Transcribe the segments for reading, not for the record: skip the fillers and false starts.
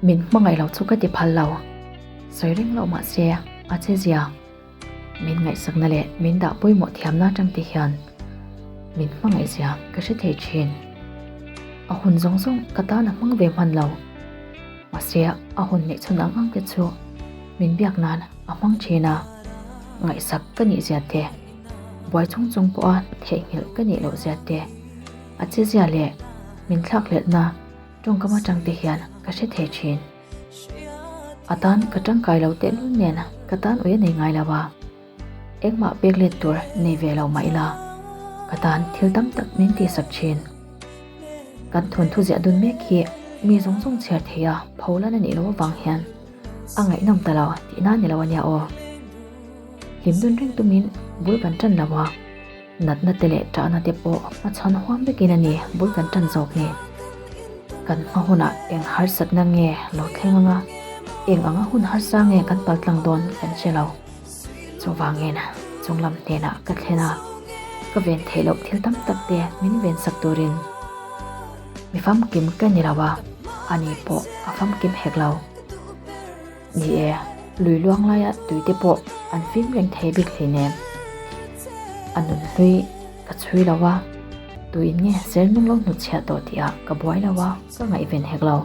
Min hmangaih lo chu ka ti phal lo. Sawi reng loh mah se a che zia. Min ngaihsakna leh min dah pawimawh thiamna atang te hian min hmangaih zia ka hre thei thin. A hun zawng zawng ka tan a hmang ve hman lo. Mahse a hun neih chhun ang ang te chu min biak nan a hmang thin a. Ngaihsak ka nih zia te, buai chung chung pawha theihnghilh ka nih loh zia te, a che zia leh min thlakhlelhna tawngkam atang te hian ka hre thei thin. A tan ka tangkai lo tehlul nen ka tan ui a nei ngai lo a, engmah pek let tur nei ve lo mah ila ka tan thil tam tak min tihsak thin. Kan thawnthu ziah dun mek hi mi zawng zawng chhiar thei a pho lan a nih loh avang hian a ngaihnawm ta lo tihna ni lo a nia aw. Hlim dun reng tumin bul kan tan lo a, natna te leh tahna te pawh hmachhawn huam vekin a ni bul kan tan zawk ni. Kan hma hunah eng harsatna nge lo thleng anga eng anga hun harsa nge kan paltlang dawn kan hre lo. Chuvangin chunglam hnenah ka thlen a, ka ven theih loh thil tam tak te min ven sak turin mi famkim ka ni lo a, ani pawh a famkim hek lo. Ni e, lui luang laia tui te pawh an fim reng thei bik hleinem. A nun hlui ka chhui lo a, tuin nge ser nung lo hnutchhiah tawh tihah ka buai lo a, ka ngaihven hek lo.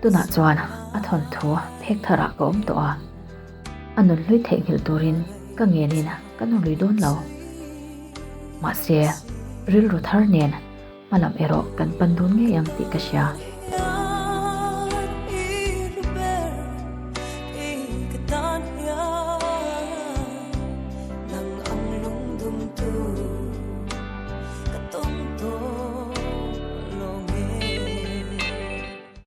Tunah chuan a thawnthu phek tharah ka awm tawh a, a nun hlui theihnghilh turin ka ngenin ka nu lui dawn lo. Mahse, rilru thar nen hmalam erawh kan pan dun ngei ang tih ka hria.